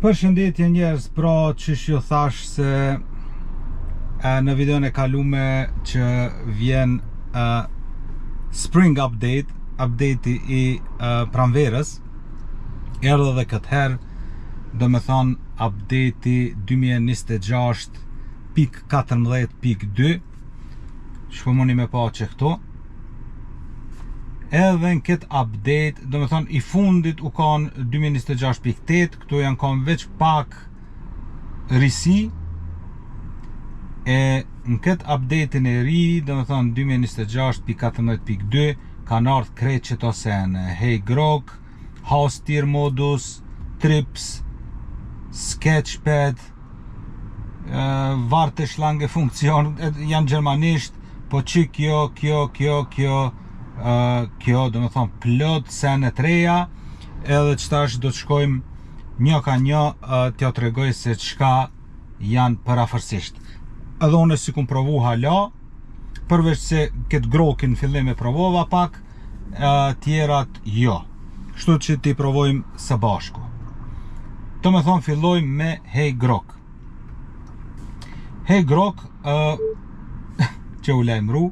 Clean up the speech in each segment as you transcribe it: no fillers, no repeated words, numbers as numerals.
Përshëndetje njerëz, pra qysh ju thash se e, në videon e kalume që vjen e, Spring Update, update i e, pranverës, erdhe edhe këtë herë, do me thonë update 2026.14.2, që po mundi me pa që këto, edhe në këtë update, do me thonë i fundit u kanë 2026.8, këto janë kanë veç pak risi, e në këtë update-in e ri, do me thonë 2026.14.2, kanë ardhë krejt qëto sene, Hey Grok, Haustiermodus, Trips, Sketchpad, Warteschlange Funktion, janë gjermanisht, po që kjo, kjo, kjo, kjo, kjo, do me thonë plot sene të reja, edhe që tash do të shkojmë një ka një t'ja tregoj se çka janë përafërsisht. Edhe unë si kum provu hala, përveç se këtë Grokin fillim e provova pak, tjerat jo. Kështu që ti provojmë së bashku. Do me thonë fillojmë me Hey Grok. Hey Grok, që u lajmëru,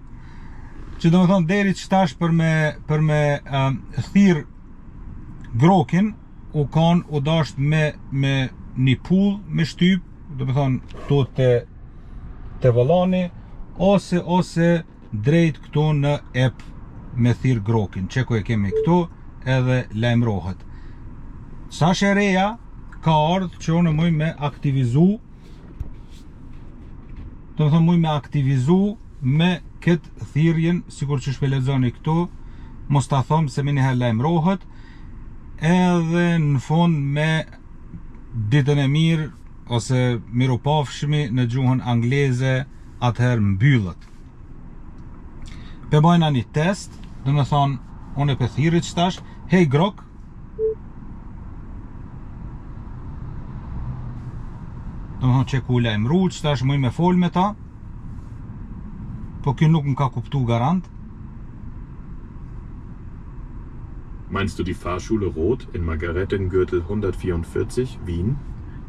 që do me thonë deri që tash për me, për me uh, thirr Grokin, u kanë u dasht me, me një pull me shtyp, do me thonë këtu te, te volani, ose, ose drejt këtu në app me thirr Grokin, që ku e kemi këtu edhe lajmërohet. Sa është e reja, ka ardhë që unë muj me aktivizu do të thonë muj me aktivizu me këtë thirrjen sikur që shpe lexoni këtu mos ta thom se më njëherë lajmërohet edhe në fund me ditën e mirë ose mirupafshmi në gjuhën angleze atëherë mbyllet pe bajna një test do me thonë unë e pe thirri që tash hey Grok Do me thonë që ku lajmëru që tash muj me fol me ta Po kjo nuk më ka kuptu garant Meinst du die Fahrschule Roth in Margaretengürtel 144, Wien?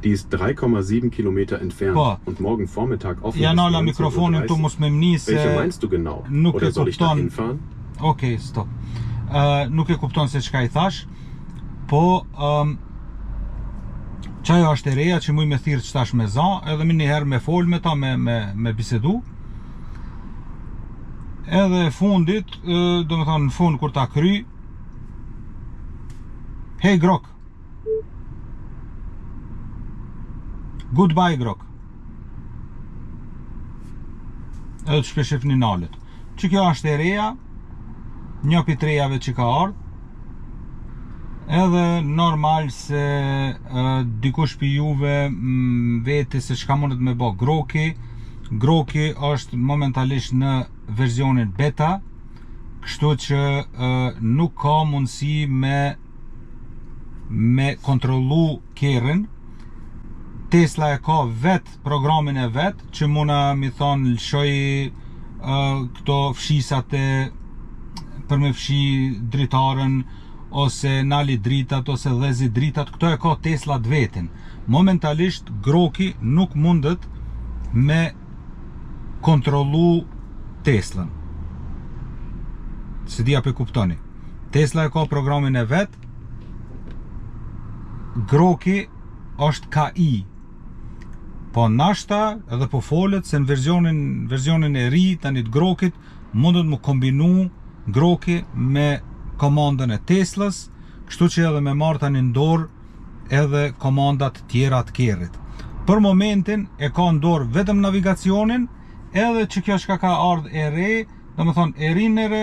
Die ist 3,7 Kilometer entfernt Po. und morgen Vormittag offen Ja bis nala 19.30 mikrofonin tu mos me mni se Welche meinst du genau? nuk Oder e soll ich da kupton. hinfahren? Okej, stop. Uh, nuk e kupton se çka i thash, po um, qajo është e reja që muj me thirrë që tash me za, edhe me njëherë me fol me ta, me, me, me bisedu. Edhe e fundit, ë, do me thonë në fund kur ta kry, Hey Grok. Goodbye Grok. Edhe të shpeshifni nalet. Që kjo është e reja, një pi të rejave që ka ardhë, edhe normal se e, dikush pi juve mm, veti se çka mundet me bo Groki Groki është momentalisht në versionin beta kështu që e, nuk ka mundësi me me kontrollu kerrin Tesla e ka vet programin e vet që muna mi thonë lëshoj uh, këto fshisat e për me fshi dritaren ose nali dritat ose dhezi dritat, këto e ka Tesla të vetin. Momentalisht Groki nuk mundet me kontrollu Teslën. Se di a pe kuptoni. Tesla e ka programin e vet, Groki është KI. Po nashta edhe po folet se në versionin versionin e ri tani të Grokit mundet më kombinu Groki me komandën e Teslës, kështu që edhe me marrë tani në dorë edhe komandat tjera të kerrit. Për momentin e ka në dorë vetëm navigacionin, edhe që kjo çka ka ardhë e re, do me thonë Erinnere,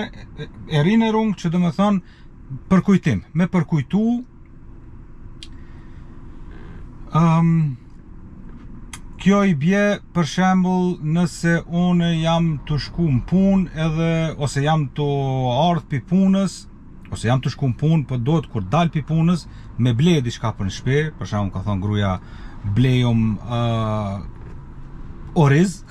Erinnerung, që do me thonë përkujtim, me përkujtu um, kjo i bje për shembull nëse unë jam të shku në punë edhe ose jam të ardhë pi punës ose jam të shku në punë, po duhet kur dal pi punës me ble diçka për në shtëpi, për shembull ka thonë gruaja blejum uh, oriz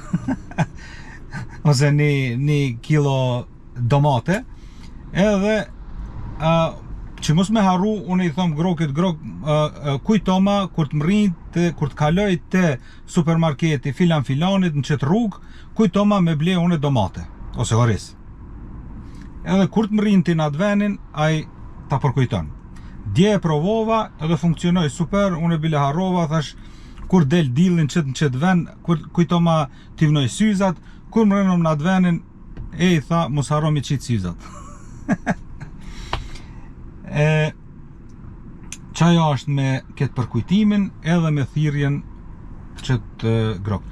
ose një një kilo domate edhe uh, Që mos me harru, unë i thom Grokit, Grok, uh, uh, kujtoma kur të mrrin te, kur të kaloj te supermarketi filan filanit në qëtë rrugë, kujtoma me ble unë domate, ose oriz. Edhe kur të mrrin ti në atë venin, ai ta përkujton. Dje e provova edhe funksionoi super, unë bile harrova, thash, kur del dillin qëtë në qëtë ven, kur kujtoma t'i vnoj syzat, kur mrrinëm në atë venin, e i tha, mos harro mi qitë syzat. e, qajo është me këtë përkujtimin edhe me thirrjen që të Grok.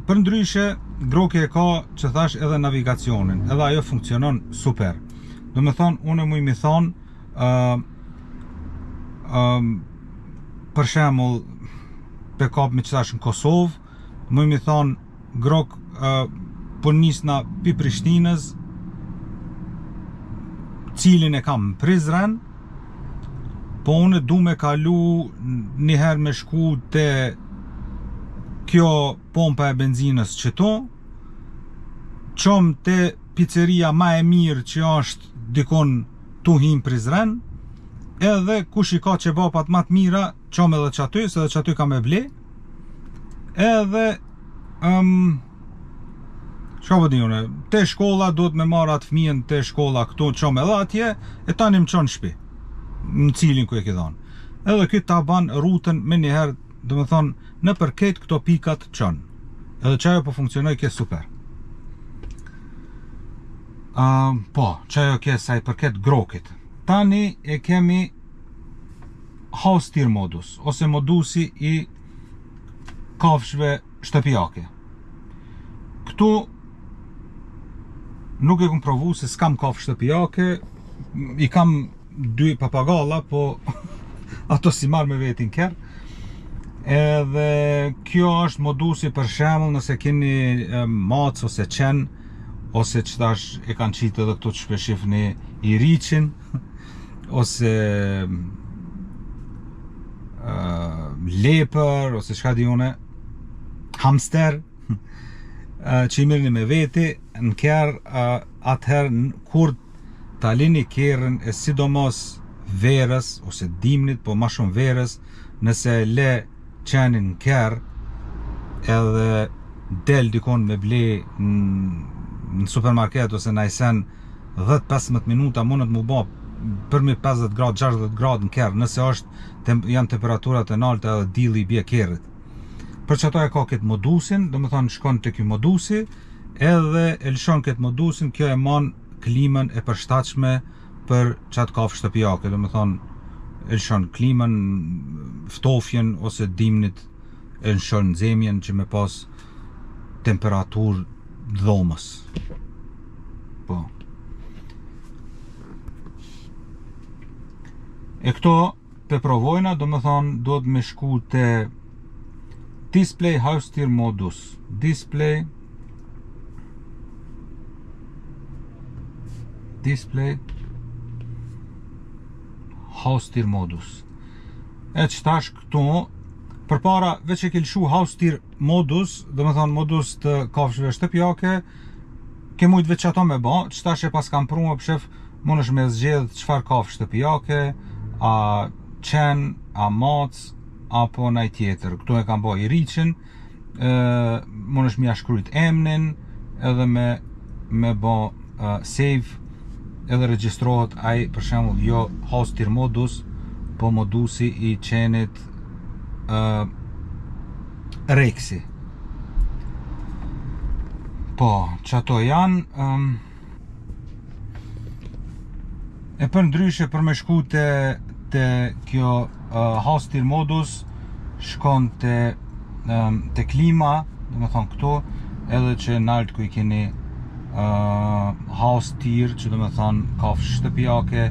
Për ndryshe, Groki e ka që thash edhe navigacionin, edhe ajo funksionon super. Do me thonë, unë muj mi thonë, uh, uh, për shembull, pe kap me që thash në Kosovë, muj mi thonë, Grok, uh, po nisna pi Prishtinës, cilin e kam në Prizren, po unë du me kalu një herë me shku te kjo pompa e benzinës qëtu, çom te pizzeria ma e mirë që është dikun tu hi n'Prizren, edhe kush i ka qebapat ma të mira, çom edhe qaty, se edhe qaty kam me ble, edhe um, Çka po di unë, te shkolla duhet me marrë atë fëmijën te shkolla këtu, çom edhe atje, e tani më çon në shtëpi. Në cilin ku e ke dhënë. Edhe ky ta ban rutën me njëherë, do të thonë, nëpër krejt këto pikat çon. Edhe qajo po funksionojke super. Uh, po, qajo ke sa i përket Grokit. Tani e kemi Haustier modus, ose modusi i kafshëve shtëpiake. Këtu nuk e kom provu se s'kam kafshë shtëpiake, i kam dy papagalla, po ato si marr me vetin kerr. Edhe kjo është modusi për shembull nëse keni macë ose qen ose që tash e kanë qitë edhe këtu që pe shifni iriqin ose uh, lepër ose çka di une hamster që i mirrni me veti në kerr atëherë kur ta lini kerrin e sidomos verës ose dimnit, po ma shumë verës, nëse e le qenin në kerr edhe del dikon me ble në supermarket ose najsen 10-15 minuta mundet mu ba përmi 50 gradë, 60 gradë në kerr, nëse është tem, janë temperaturat e nalta edhe dilli i bje kerrit. Për që ato e ka këtë modusin, do më thonë shkon te ky modusi, edhe e lëshon këtë modusin, kjo e man klimën e përshtatshme për qatë kafshë shtëpiake, do më thonë e lëshon klimën, ftofjen ose dimnit e lëshon nxemjen që me pas temperaturë dhomës. Po. E këto pe provojna, do më thonë, duhet me shku te display Haustier modus. Display display Haustier modus. E që tash këtu, përpara veç e ke lëshu Haustier modus, do më thonë modus të kafshëve shtëpiake, ke mujt veç ato me ba, që tash e pas kam pru më pshef, mundesh me zgjedh çfarë kafshë shtëpiake, a qen, a mac, apo naj tjetër. Këtu e kam bo iriqin, e, mundesh me ja shkrujt emnin, edhe me, me bo uh, save, edhe regjistrohet ai për shembull jo Haustier modus, po modusi i qenit uh, Rexi. Po, që ato janë um, e për ndryshe për me shku te, te kjo uh, Haustier modus shkon te, um, te klima do me thonë këtu edhe që nalt ku i keni uh, Haustier që do me thonë kafshë shtëpiake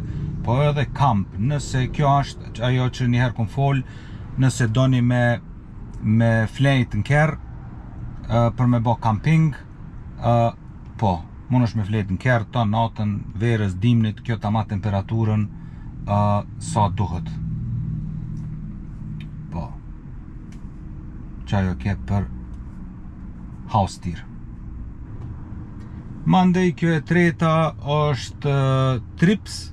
po edhe kamp nëse kjo është ajo që njëherë kom fol nëse doni me me flejt në kerr uh, për me bo camping uh, po, mundesh me flejt në kerr të natën, verës, dimnit, kjo ta ma temperaturën uh, sa duhet. Po. Qajo ke për Haustier. Mandej kjo e treta është uh, Trips.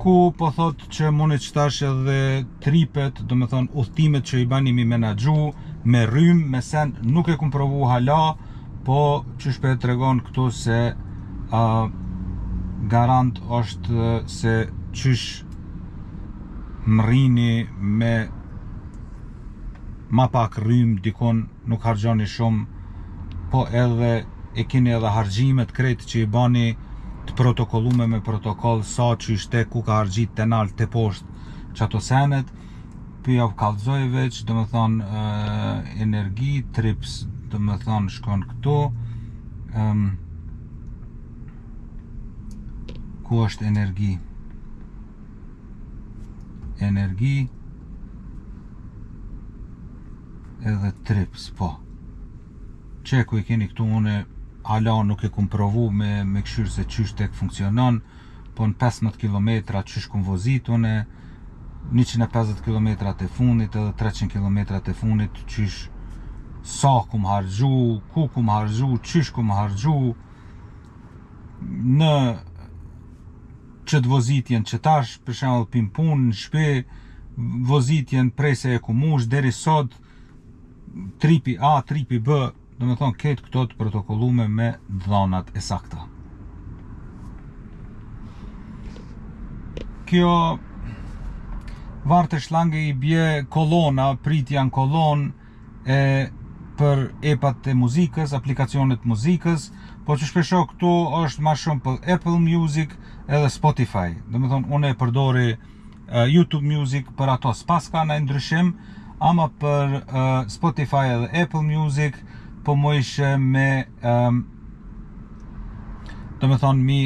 Ku po thot që mundet qëtash edhe tripet, do me thonë udhtimet që i bani mi menaxhu, me rrym, me sen, nuk e kum provu hala, po qysh po e tregon këtu se uh, garant është se qysh mrrini me ma pak rrym dikun nuk harxhoni shumë po edhe e keni edhe harxhimet krejt që i bani të protokollume me protokoll sa qysh te ku ka harxhit te nalt te poshtë qato senet po jau kallzoj veç do me thonë energy trips do me thonë shkon këtu um, ku është energy energy edhe trips po qe ku i keni këtu une hala nuk e kum provu me, me këshyrë se qysh tek funksionon po në 15 km qysh kum vozit une 150 km të fundit edhe 300 km të fundit qysh sa kum harxhu, ku kum harxhu, qysh kum harxhu në qëtë vozitjen që tash, për shembull pin punë në shtëpi, vozitjen prej se e kum mush deri sot tripi A, tripi B, do me thonë këtë këto të protokollume me dhanat e sakta. Kjo Warteschlange i bje kolona, pritja në kolonë, e për app-at e muzikës, aplikacionet muzikës, po që shpesho këtu është ma shumë për Apple Music edhe Spotify. Do me thonë, unë e përdori uh, YouTube Music për ato s'pas ka në ndryshim, ama për uh, Spotify edhe Apple Music po më ishe me um, do me thonë mi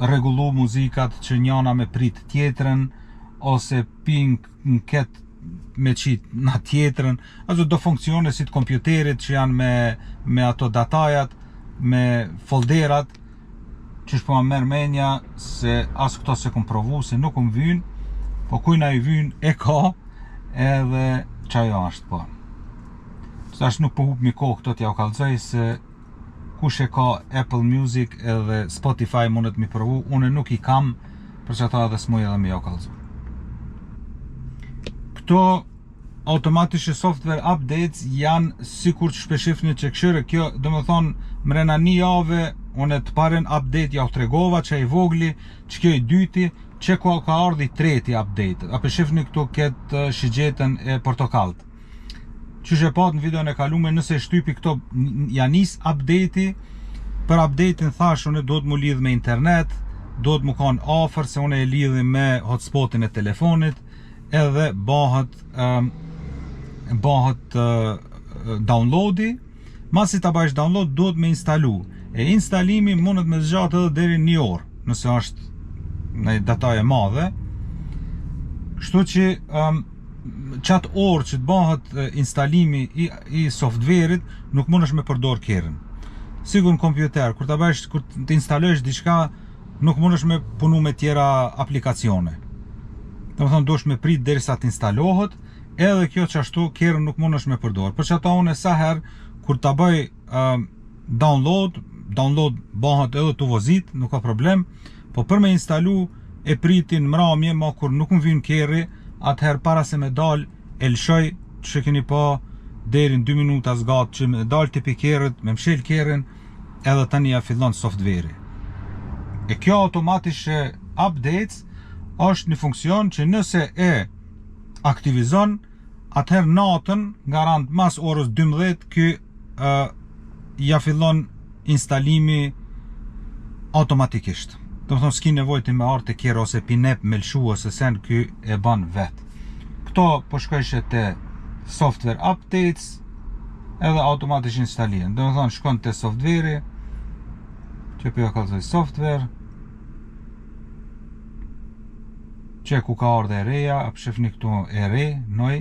rregullu muzikat që njana me prit tjetrën ose ping në këtë me qit në tjetrën, ato do funksione si të kompjuterit që janë me, me ato datajat, me folderat, që po ma merr menja se as këto se kom provu, se nuk më vynë, po kujna i vynë e ka, edhe qajo është po. Tash nuk po hup mi kohë këto t'ja u kallzoj se kush e ka Apple Music edhe Spotify mundet mi provu, unë nuk i kam, për që ata edhe s'muj edhe me jau kallzu. Këto automatische software updates janë sikur që shpeshifni që këshyre, kjo do me thonë mrena një jave, unë të paren update ja u tregova që i vogli, që kjo i dyti, që ku ka ardhi treti update. A peshifni këtu këtë shigjetën e portokalt. Qysh e pat në videon e kalume, nëse shtypi këto ja nis update-i, për update-in thash unë duhet mu lidh me internet, duhet mu kanë afër se unë e lidhi me hotspotin e telefonit, edhe bëhet um, bëhet uh, downloadi, masi ta bëjsh download duhet me instalu. E instalimi mundet me zgjatë edhe deri një orë, nëse është në data e madhe. Kështu që um, qatë orë që të bëhet instalimi i, i softverit, nuk mundesh me përdor kerrin. Sigur në kompjuter, kur ta bësh, kur të instalojsh diçka, nuk mundesh me punu me tjera aplikacione. Do të thonë duhesh me prit derisa të instalohet, edhe kjo që ashtu kerrin nuk mundesh me përdor. Për që ata unë sa herë kur ta bëj uh, download, download bëhet edhe të vozit, nuk ka problem, po për me instalu e pritin mramje, ma kur nuk më vyn kerri, atëherë para se me dal e lëshoj që keni pa deri në 2 minuta zgat që me dal të pi kerrit, me mshel kerrin, edhe tani ja fillon softveri. E kjo automatische updates është një funksion që nëse e aktivizon, atëherë natën, garant mas orës 12, ky uh, ja fillon instalimi automatikisht. Do të thonë s'ki nevojë ti me ardhë te kerri ose pinep me lëshu ose sen ky e ban vet. Këto po shkojshe te software updates edhe automatikisht instalihen. Do të thonë shkon te softveri që po ja kallzoj software që ku ka ardhë e reja, a shifni këtu e re, noj,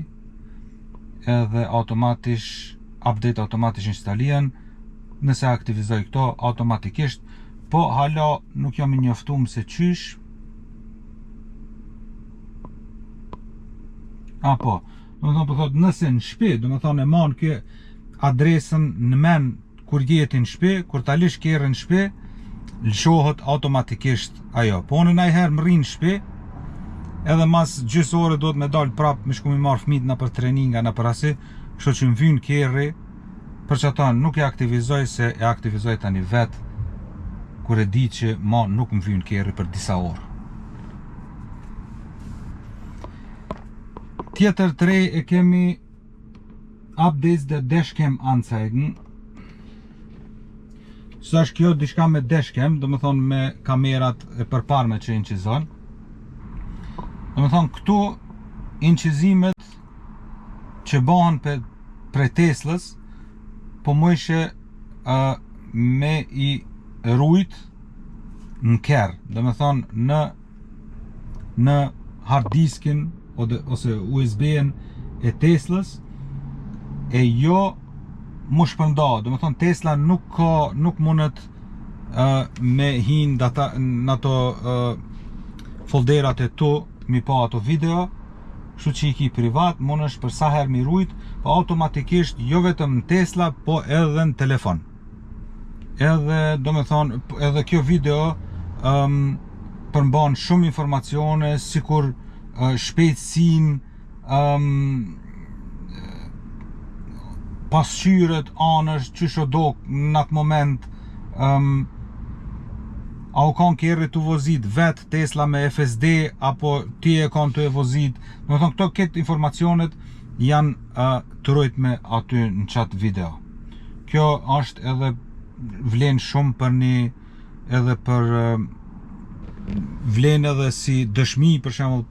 edhe automatish update automatish instalihen, nëse aktivizoj këto automatikisht, po hala nuk jam i njoftum se qysh. Apo, do të thonë po thot nëse në shtëpi, do të thonë e man kë adresën në men kur jeti në shtëpi, kur ta lish kerrin në shtëpi, lëshohet automatikisht ajo. Po unë najherë mrri në shpi, edhe mas gjysë ore duhet me dal prap me shku mi marrë fmit nëpër treninga nëpër asi, kështu që më vyn kerri, për qata nuk e aktivizoj se e aktivizoj tani vet, kur e di që ma nuk më vyn kerri për disa orë. Tjetër të re e kemi Updates der Dashcam anzeigen. Sa është kjo diçka me dashcam, do më thonë me kamerat e përparme që incizon. Do më thonë këtu incizimet që bëhen pe, prej Teslës, po mujshe uh, me i rujt në kerr, do më thonë në në hard diskin ose USB-n e Teslës e jo mu shpërnda, do më thonë Tesla nuk ka, nuk mundet uh, me hin data, në ato uh, folderat e tu mi pa ato video, kështu që i ki privat, mundesh për sa herë mi rujt, po automatikisht jo vetëm në Tesla, po edhe në telefon. Edhe, do me thonë, edhe kjo video um, përmban shumë informacione, sikur uh, shpejtësinë, um, pasqyret anësh, qysh o dok në atë moment, um, a u kanë kerri tu vozit vet Tesla me FSD apo ti e kanë tu e vozit. Do të thonë këto këtë informacionet janë uh, të rujtme aty në qatë video. Kjo është edhe vlen shumë për një edhe për vlen edhe si dëshmi për shembull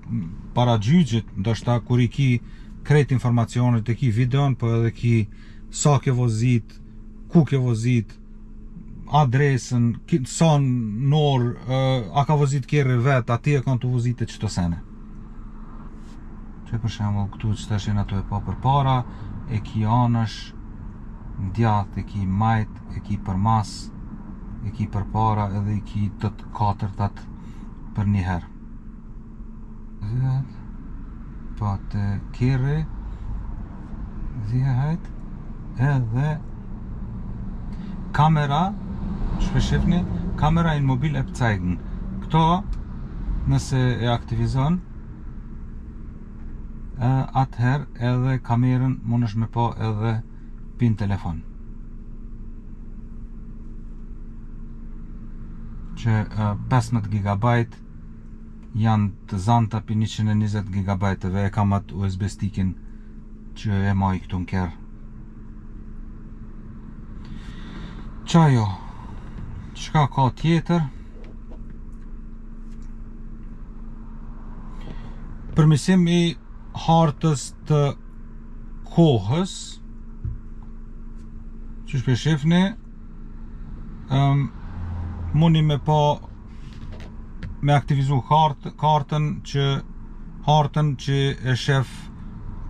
para gjyqit, ndoshta kur i ki krejt informacionet e ki videon, po edhe ki sa ke vozit, ku ke vozit, adresën, sa në orë, a ka vozit kerri vet, a ti e kanë tu vozit e qëto sene. Që për shembull këtu që tash jena tu e pa përpara, e ki anësh, djath, e ki majt, e ki përmas, e ki përpara edhe i ki të të katërtat për një herë. Zhet, pa të kerri, zihet, edhe kamera, që shifni, kamera in Mobil App zeigen. Këto, nëse e aktivizon, atëherë edhe kamerën mundesh me pa edhe pin telefon. Që 15 GB janë të zanta pi 120 GB e kam atë USB stickin që e maj këtu në kerr. Qajo, çka ka tjetër? Përmisim i hartës të kohës Qysh pe shifni um, Muni me pa me aktivizu kart, kartën që hartën që e shef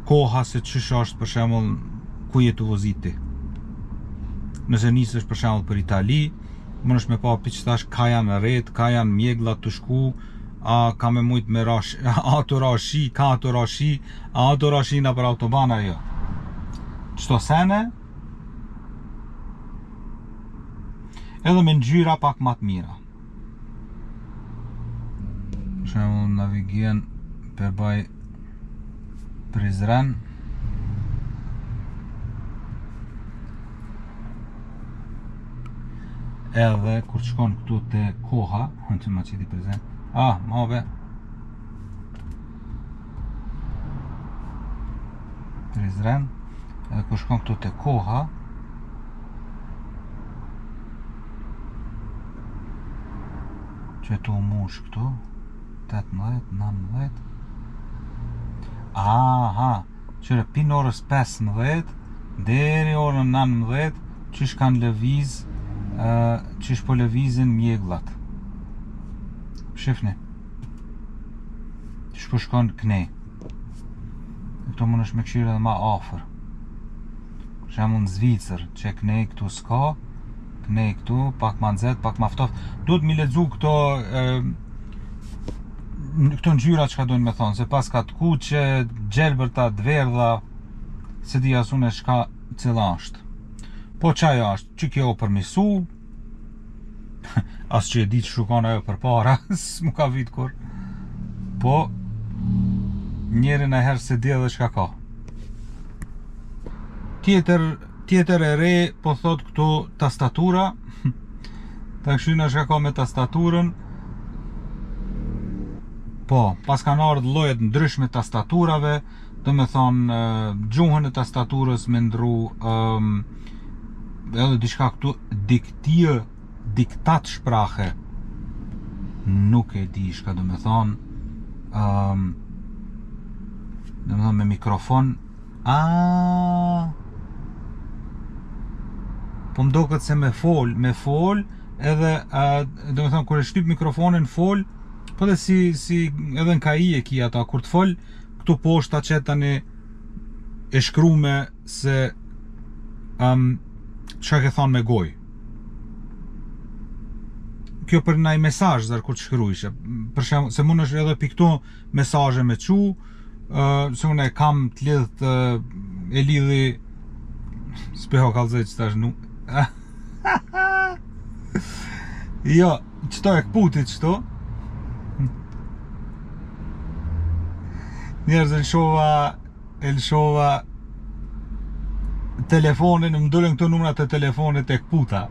koha se qysh është për shembull ku je tu vozit ti. Nëse nisësh për shembull për Itali, mundesh me pa pi qetash ka janë retë, ka janë mjeglla tu shku, a ka me mujt me ra, a tu ra shi, ka tu ra shi, a tu ra shi nëpër autoban a jo. Qëto sene, edhe me ngjyra pak ma të mira. Për shembull navigieren pe baj Prizren. Edhe kur të shkon këtu te koha, hënë që ma qiti Prizren. Ah, ma be. Prizren. Edhe kur shkon këtu te koha, që tu mush këtu 18, 19 Aha, qyre pin orës 15 deri orën 19 qysh kanë lëviz uh, qysh po lëvizin mjegllat shifni qysh po shkon knej këto mundesh me kqyrë edhe ma afër për shembull në Zvicër që knej këtu s'ka knej këtu pak ma nxehtë pak ma ftohtë duhet mi lexu këto e, këto ngjyra çka dojnë me thonë se pas ka të kuqe, gjelbërta, të verdha se di as unë çka cila është po qajo është që kjo u përmisu. As që e di që shukon ajo për para, s'mu ka vit kur. Po, njeri në herë se di edhe çka ka. Tjetër, tjetër e re, po thot këtu tastatura. Ta këshyna çka ka me tastaturën. Po, pas kanë ardhë llojet ndryshme tastaturave, do me thonë gjuhën e tastaturës me ndru um, edhe diçka këtu diktie Diktatsprache nuk e di çka do me thonë um, do me thonë me mikrofon a po më doket se me fol me fol edhe uh, do me thonë kur e shtyp mikrofonin fol po dhe si, si edhe në KI e ki ata kur të fol këtu poshtë ta qet tani e shkrume se um, çka ke thonë me gojë kjo për naj mesazh zër kur të shkrujshe për shembull se mund është edhe pikto mesazhe me çu uh, se unë e kam të lidht uh, e lidhi s'pe ho kallzoj që tash nuk jo qëto e këputi qëto njerëz e lëshova e lëshova telefonin, më dolën këto numrat e telefonit e këputa.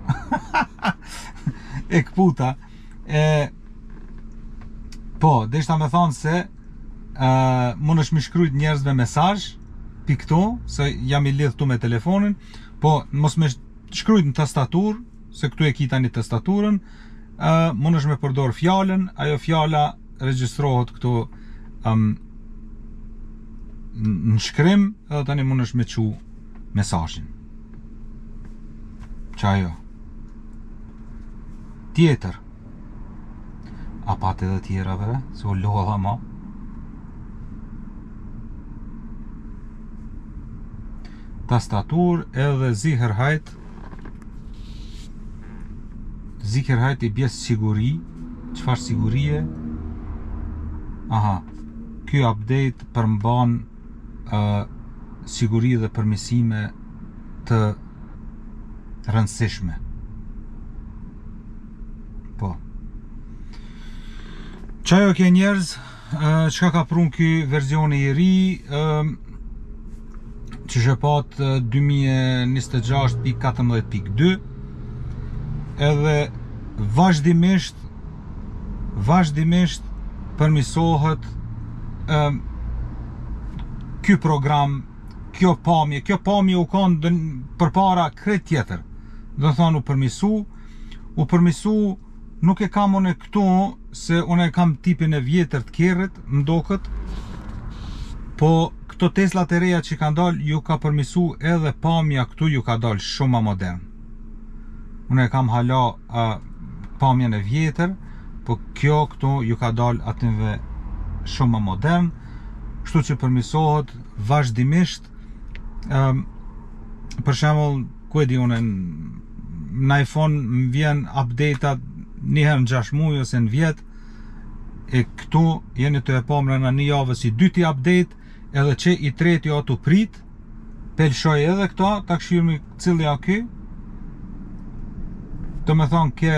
e këputa. E, po, deshta me thonë se uh, mund është mi shkrujt njerëzve mesazh pi këtu, se jam i lidh këtu me telefonin, po mos me shkrujt në tastatur, se këtu e ki tani tastaturën, uh, mund është me përdor fjalën, ajo fjala regjistrohet këtu um, në shkrim edhe tani mund është me çu mesazhin. Qajo? Tjetër. A pat edhe tjera bre, se u lodha ma. Tastatur edhe Sicherheit Sicherheit i bje siguri Çfarë sigurie Aha Ky update përmban uh, siguri dhe përmirësime të rëndësishme Po Qajo ke njerëz Çka ka prun ky versioni i ri që që pat 2026.14.2 edhe vazhdimisht vazhdimisht përmisohet um, ky program kjo pamje kjo pamje u kanë përpara krejt tjetër do të thonë u përmisu u përmisu Nuk e kam unë këtu se unë e kam tipin e vjetër të kerrit, më doket. Po këto Teslat e reja që kanë dalë ju ka përmisu edhe pamja këtu ju ka dalë shumë ma modern. Unë e kam hala uh, pamjen e vjetër, po kjo këtu ju ka dalë atynve shumë ma modern, kështu që përmisohet vazhdimisht um, për shembull ku e di unë në iPhone më vjen update-at një herë në 6 muaj ose në vjet e këtu jeni të e pa mrena një javës i dyti update edhe që i treti o të prit pe lëshoj edhe këto ta këshirmi cili a ky do me thonë ke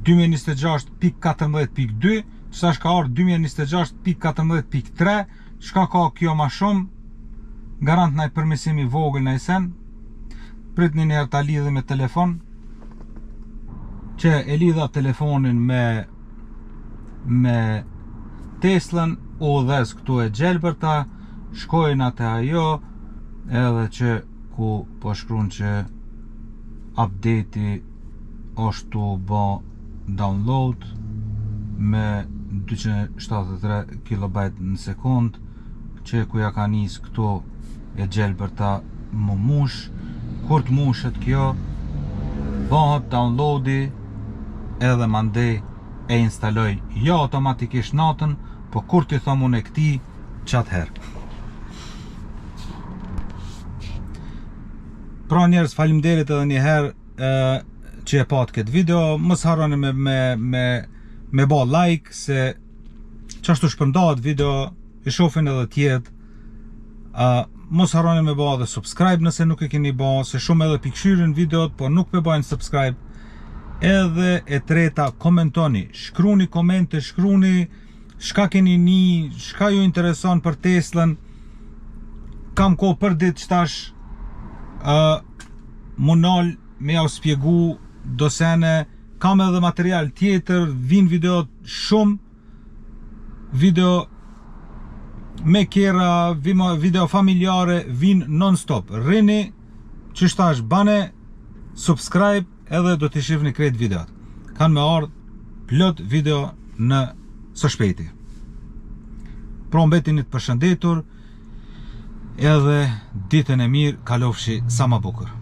2026.14.2 sa ka ardhë 2026.14.3 Çka ka kjo ma shumë? Garant naj përmisim i vogël naj sen. Prit një njerë ta lidhi me telefon. Që e lidha telefonin me me Teslën, u dhez këtu e gjelbërta, shkojnë atë ajo, edhe që ku po shkruan që update-i është tu bo download me 273 KB në sekund që ku ja ka nis këtu e gjelbërta më mush kur të mushet kjo bëhet downloadi edhe mandej e instaloj jo automatikisht natën po kur t'i thom unë e këti qatë herë pra njerëz faleminderit edhe një herë që e pat këtë video, mos harroni me me me me ba like se qashtu shpërndahet video, e shohin edhe tjerët. Uh, mos harroni me ba edhe subscribe nëse nuk e keni ba, se shumë edhe pi kshyrin videot, po nuk pe bajnë subscribe. Edhe e treta, komentoni, shkruni komente, shkruni shka keni ni, shka ju intereson për Teslën. Kam kohë për ditë qëtash, uh, mu nal me jau spjegu do sene, kam edhe material tjetër, vin video shumë, video me kera, video familjare, vin non stop. Rrini, që tash, bane subscribe edhe do t'i shifni krejt videot. Kanë me ardhë plot video në së shpejti. Pra mbetini të përshëndetur edhe ditën e mirë kalofshi sa ma bukur.